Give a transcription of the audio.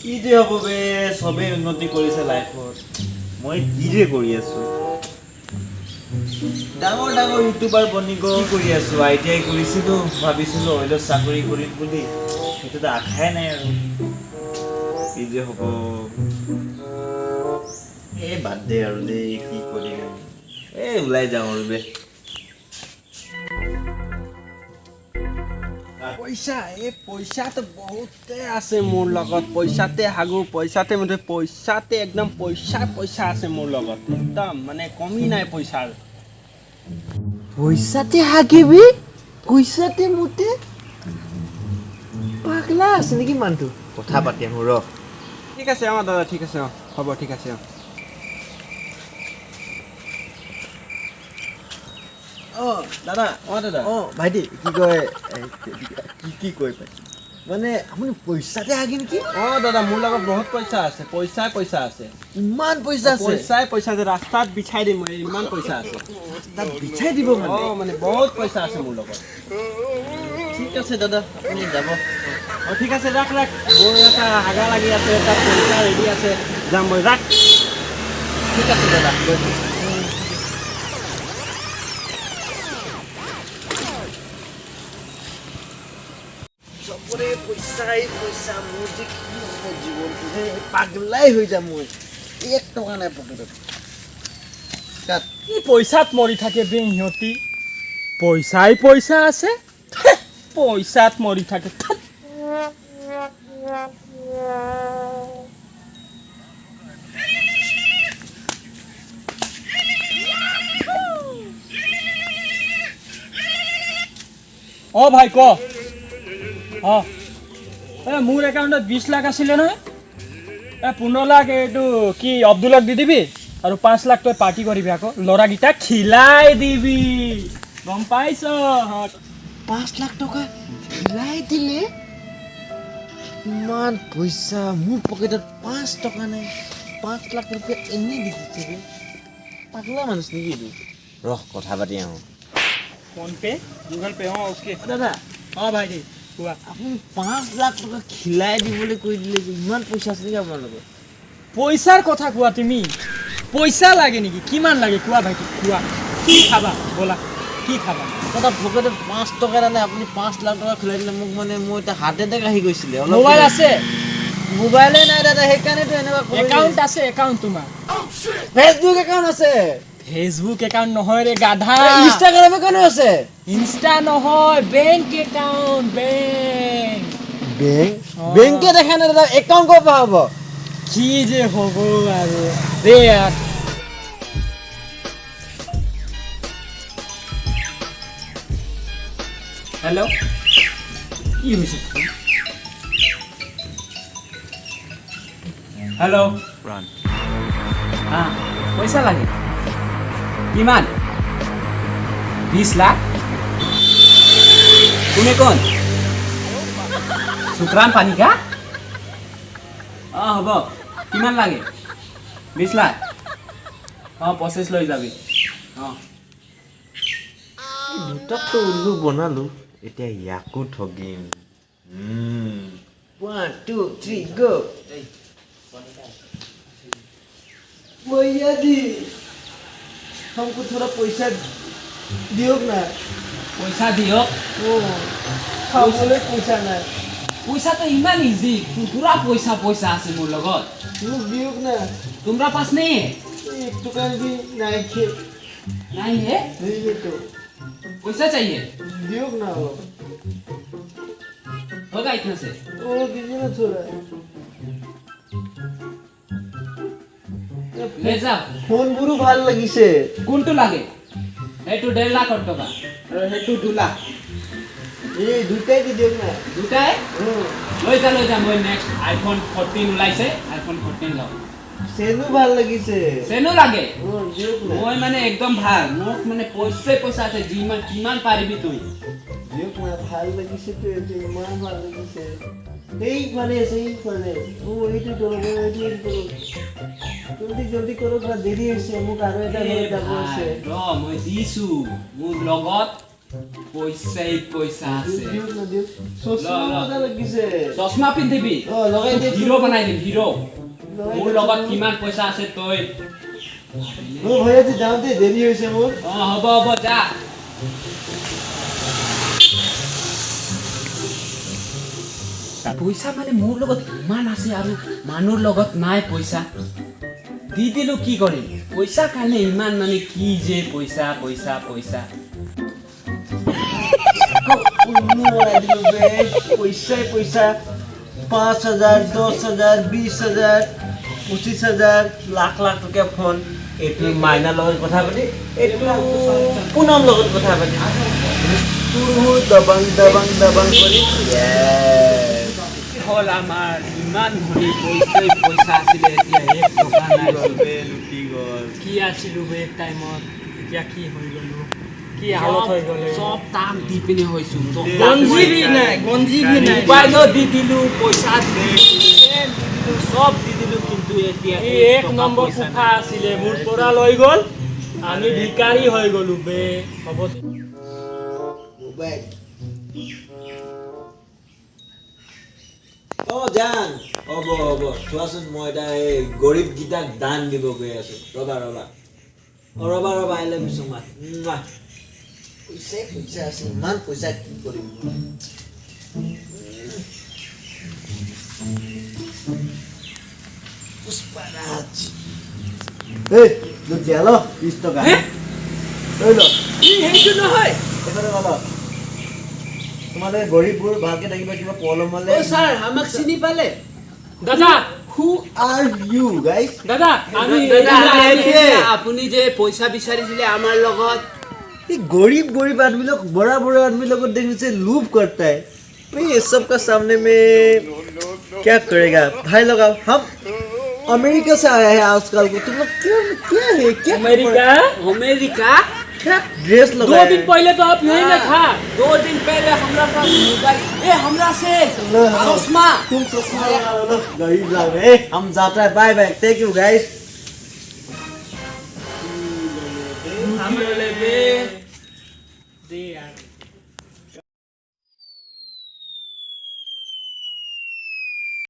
কি যে হ'ব বে, চবেই উন্নতি কৰিছে লাইফত, মই কি যে কৰি আছো। ডাঙৰ ডাঙৰ ইউটিউবাৰ বনি গ'ল, কি কৰি আছো। ITI কৰিছিলোঁ, ভাবিছিলোঁ অইলত চাকৰি কৰিম বুলি, সেইটোতো আশাই নাই আৰু। কি যে হ'ব, এই বাদ দে আৰু দেই, কি কৰিম, এই ওলাই যাওঁ আৰু বে। পইচা, এই পইচাটো বহুতে আছে মোৰ লগত, পইচাতে হাগো, পইচাতে মুঠে, পইচাতে একদম পইচা পইচা আছে মোৰ লগত, একদম মানে কমি নাই পইচাৰ। পইচাতে হাগিবি, পইচাতে মুতে, পাগলা আছে নেকি মানুহটো? কথা পাতি আহোঁ ৰ। ঠিক আছে অঁ দাদা, ঠিক আছে অঁ, হ'ব ঠিক আছে অঁ। অঁ দাদা, অঁ দাদা। অঁ ভাইটি, কি কয়, কি কি কৈ পাইছোঁ মানে, আপুনি পইচাতে হাগে নেকি? অঁ দাদা, মোৰ লগত বহুত পইচা আছে, পইচাই পইচা আছে। ইমান পইচা আছে? পইচাই পইচা আছে, ৰাস্তাত বিছাই দিম মই, ইমান পইচা আছে। ৰাস্তাত বিছাই দিব মানে? অঁ মানে বহুত পইচা আছে মোৰ লগত। ঠিক আছে দাদা, আপুনি যাব। অঁ ঠিক আছে, ৰাখ ৰাখ, মোৰ এটা হাগা লাগি আছে, এটা পইচা ৰেডি আছে, যাম মই, ৰাখ। ঠিক আছে দাদা, গৈছোঁ। চবৰে পইচাই পইচা, মোৰ যে কি হ'ব জীৱনটো, যে পাগলাই হৈ যাম মই, এক টকা নাই পকেটত। কাট। কি পইচাত মৰি থাকে বে সিহঁতি, পইচাই পইচা আছে, পইচাত মৰি থাকে। অ ভাই ক। অ এই মোৰ একাউণ্টত 20 লাখ আছিলে নহয়, এই 15 লাখ এইটো কি আব্দুলক দি দিবি, আৰু 5 লাখ তই পাৰ্টি কৰিবি আকৌ, ল'ৰাকেইটা খিলাই দিবি, গম পাইছ? 5 লাখ টকা খিলাই দিলে? ইমান পইচা মোৰ পকেটত 5 টকা নাই, 5 লাখ ৰূপীয়া এনেই দি দিছে বে। পাগলা মানুহ নেকি এইটো? ৰহ কথা পাতি আহোঁ। ফোনপে' গুগল পে' অঁ অ'কে। দাদা। অঁ ভাইটি কোৱা। আপুনি 5 লাখ টকা খিলাই দিবলৈ কৈ দিলে যে, ইমান পইচা আছে নেকি আপোনাৰ লগত? পইচাৰ কথা কোৱা তুমি, পইচা লাগে নেকি? কিমান লাগে কোৱা ভাইটি, কোৱা। কি খাবা ব'লা, কি খাবা? দাদা পকেটত 5 টকা এটা নাই, আপুনি 5 লাখ টকা খিলাই দিলে মোক, মানে মোৰ এতিয়া হাৰ্ট এটেক আহি গৈছিলে। অলপ মোবাইল আছে? মোবাইলে নাই দাদা, সেইকাৰণেতো এনেকুৱা কৰিলে। একাউণ্ট আছে? একাউণ্ট তোমাৰ? ফেচবুক একাউণ্ট আছে। ফেচবুক একাউণ্ট নহয় ৰে গাধা। ইনষ্টাগ্ৰাম একাউণ্টো আছে। ইনষ্টা নহয়, বেংক একাউণ্ট, বেংক। বেংক? বেংকে দেখা নাই দাদা, একাউণ্ট ক'ৰ পৰা হ'ব? কি যে হ'ব আৰু দে ইয়াত। হেল্ল', কি হৈছে? হেল্ল' হা, পইচা লাগে? কিমান? 20 লাখ? কোনে কোন? সুক্ৰাম পানিকা? অঁ হ'ব, কিমান লাগে? 20 লাখ? অঁ 25 লৈ যাবি। অঁ দুটাকতো উল্লু বনালোঁ, এতিয়া ইয়াকো ঠগিম। 1 2 3 গ'। भैया जी हमको थोड़ा पैसा दियो ना। পইচা দিয়ক? খাবলৈ পইচা নাই। পইচাটো ইমান ইজি, পুৰা পইচা পইচা আছে মোৰ লগত। মোক দিয়ক না। তোমৰা পাছ নেই? এক টকা भी নাই খে। নাই হে? नहीं तो। पैसा चाहिए? दियो ना অলপ। होगा इतना से? ओ दीजिए ना थोड़ा। ले যাও। ফোনবোৰো ভাল লাগিছে। কোনটো লাগে? সেইটো 1.5 লাখৰ টকা আৰু সেইটো 2 লাখ। এই দুটাই দি দিয়ক না। দুটাই? লৈ যা, লৈ যা, মই নেক্সট আইফোন 14 ওলাইছে, আইফোন 14 লওঁ। চেনো ভাল লাগিছে। চেনো লাগে? দিয়ক না। মই মানে একদম ভাল, মোক মানে পইচাই পইচা আছে, যিমান কিমান পাৰিবি তুই। দিয়ক না, ভাল লাগিছে তো, এইটো ইমান ভাল লাগিছে। এইফালে আছে, এইফালে। অ' এইটো কৰক, এইটো এইটো কৰক, জলদি জলদি কৰক না, দেৰি হৈছে মোক, আৰু এটা ঘৰত যাব আছে। ৰ মই দিছো, মোৰ লগত পইচাই পইচা আছে। দিয়ক না, দিয়ক। চশমা ল, ল। মজা লাগিছে। চশমা পিন্ধিবি। অ, লগাই দে। হিৰ' বনাই দিম, হিৰ'। লগাই মোৰ দে। লগত কিমান পইচা আছে তই। অ ভাইয়াজি, যাওঁতে দেৰি হৈছে মোৰ। অ, হ'ব হ'ব, যা। পইচা মানে মোৰ লগত ইমান আছে আৰু মানুহৰ লগত নাই। পইচা দি দিলো, কি কৰিম পইচা কাৰণে ইমান? মানে কি যে পইচা পইচা পইচা। উল্লু বনাই দিলো বে। পইচাই পইচা, 5,000, 10,000, 20,000, 25,000, লাখ লাখ টকীয়া ফোন। এইটো মাইনাৰ লগত কথা পাতি, এইটো পুনম লগত কথা পাতি, তোৰ দবাং দবাং দবাং কৰি। Yes. কি হ'ল আমাৰ? ইমান ধনী, পইচাই পইচা আছিলে, এতিয়া 1 টকা নাই। লুটি গ'ল। কি আছিলো বে এক টাইমত, এতিয়া কি হৈ গ'লো, কি হালত হৈ গ'লে। চব দাম দি পিনে হৈছো। গঞ্জি বি নাই, গঞ্জি বি নাই। মোবাইলো দি দিলো, পইচা দি দিলো, চব দি দিলো, কিন্তু এতিয়া ই এক টকা নম্বৰ পইচা কোঠা নাই। আছিলে, মোৰ পৰা লৈ গ'ল। আমি ভিকাৰী হৈ গ'লো বে। হ'ব দে। মোবাইল। অ জান, হ'ব হ'ব, থোৱাচোন। মই এতিয়া এই গৰীবকেইটাক দান দিব গৈ আছো। ৰ'বা ৰ'বা, অ ৰ'বা ৰ'বা। I love you so much. পইচাই পইচা আছে, ইমান পইচা কি কৰিম মই? পুষ্পাৰাজ, এই লুটিয়া ল, 20 টকা লৈ ল। ই সেইটো নহয়। এইফালে ল। তোমালোকে গৰীববোৰ ভালকে থাকিবা, কিবা প্ৰব্লেম হ'লে অ ছাৰ, আমাক চিনি পালে? দাদা। Who are you guys? দাদা, আমি দাদা, এইটোৱে। আপুনি যে পইচা বিচাৰিছিলে আমাৰ লগত। ये गरीब गरीब आदमी लोग बड़ा बड़ा आदमी लोग को देखने से लूप करता है भाई। ये सब का सामने में क्या करेगा भाई लोग? अब हम अमेरिका से आया है आजकल को। तुम लोग क्या क्या है, क्या? अमेरिका? अमेरिका। क्या ड्रेस दो लगाया दिन है? पहले तो आप यहीं ना था। 2 दिन पहले हमरा पास मोबाइल ए हमरा से लो, हाँ। चश्मा। तुम चश्मा लगा लो, गरीब लोग ए, हम जाता है। Bye bye, thank you guys. दे यार।